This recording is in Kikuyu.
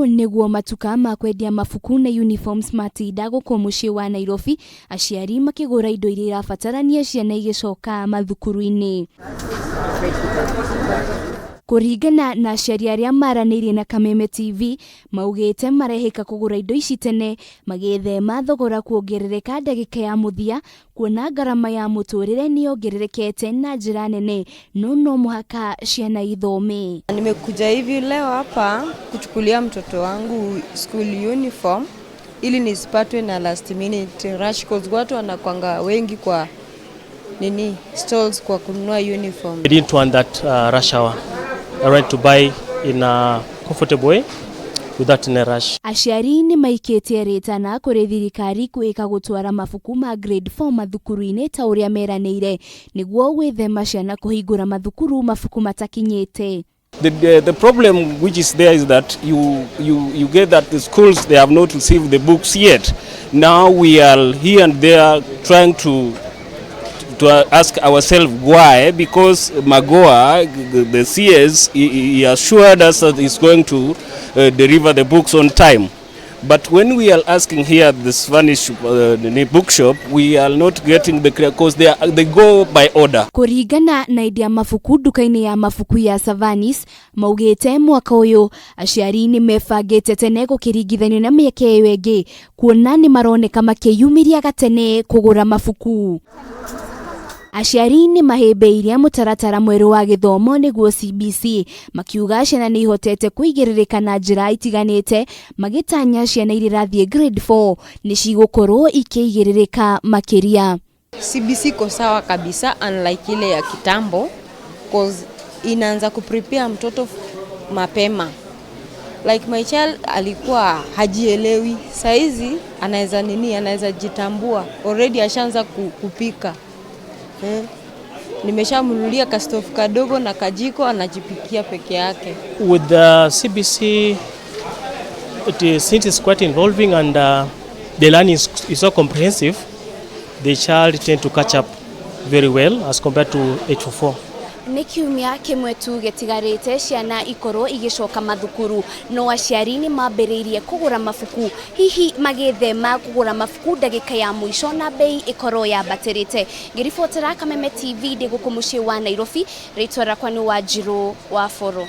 Ũyũ nĩguo matuka ma kwendia mabuku na uniforms matinda gũkũ mũciĩ wa Nairobi, aciari makĩgũra indo iria irabatarania ciana igĩcoka mathukuru-inĩ. Kũringana na aciari arĩa maranĩirie na Kameme TV, maugĩte marehĩka kũgũra indo ici tene magĩthema thogora kuongerereka ndagĩka ya mũthia, kuona ngarama ya mũtũrĩre nĩ yongererekete na njĩra nene, no no mũhaka ciana ithome. Nimekuja hivi leo hapa kuchukulia mtoto wangu school uniform ili nisipatwe na last minute rush, cause watu wanakwanga wengi kwa nini, stalls, kwa kununua uniform. I didn't want that rush hour. I wanted to buy in a comfortable way without any rush. Aciari nĩ maikĩtie rĩtana kũrĩ thirikari kwĩka gũtwara mabuku ma grade 4 mathukuru-inĩ ta ũrĩa meranĩire, nĩguo gwĩthema ciana kũhingũra mathukuru mabuku matakinyĩte. The problem which is there is that you get that the schools, they have not received the books yet. Now we are here and there trying to ask ourselves why, because Magoha, the CS, he assured us that he's going to deliver the books on time. But when we are asking here at the Spanish the bookshop, we are not getting the, because they go by order. Kũringana na endia mabuku nduka-inĩ ya mabuku ya Savanis, maugĩte mwaka ũyũ aciari nĩ mebangĩte tene gũkĩringithanio na mĩaka ĩyo ĩngĩ, kuona nĩ maroneka makĩyumĩria gatene kũgũra mabuku. Aciari nĩ mahĩmbĩirie mũtaratara mwerũ wa gĩthomo, nĩguo CBC, makiuga ciana nĩ ihotete kũigĩrĩrĩka na njĩra itiganĩte, magĩtanya ciana iria irathiĩ grade 4 nĩ cigũkorwo ikĩigĩrĩrĩka makĩria. CBC iko sawa kabisa, unlike ile ya kitambo, cause inaanza kuprepare mtoto mapema. Like my child alikuwa hajielewi, saizi anaweza nini, anaweza jitambua already, ashaanza kupika, eh. Nimeshamnunulia kastofu kadogo na kajiko, anajipikia peke yake. With the CBC, it is, since it's quite involving and the learning is so comprehensive, the child tend to catch up very well as compared to 844. Nĩ kiumia kĩmwe tu gĩtigarĩte ciana ikorwo igĩcoka mathukuru, no aciari nĩ mambĩrĩirie kũgũra mabuku, hihi magĩthema kũgũra mabuku ndagĩka ya mũico na bei ĩkorwo yambatĩrĩte. Ngĩribotera Kameme TV ndĩ gũkũ mũciĩ wa Nairobi, rĩtwa rĩakwa nĩ Wanjirũ wa Boro.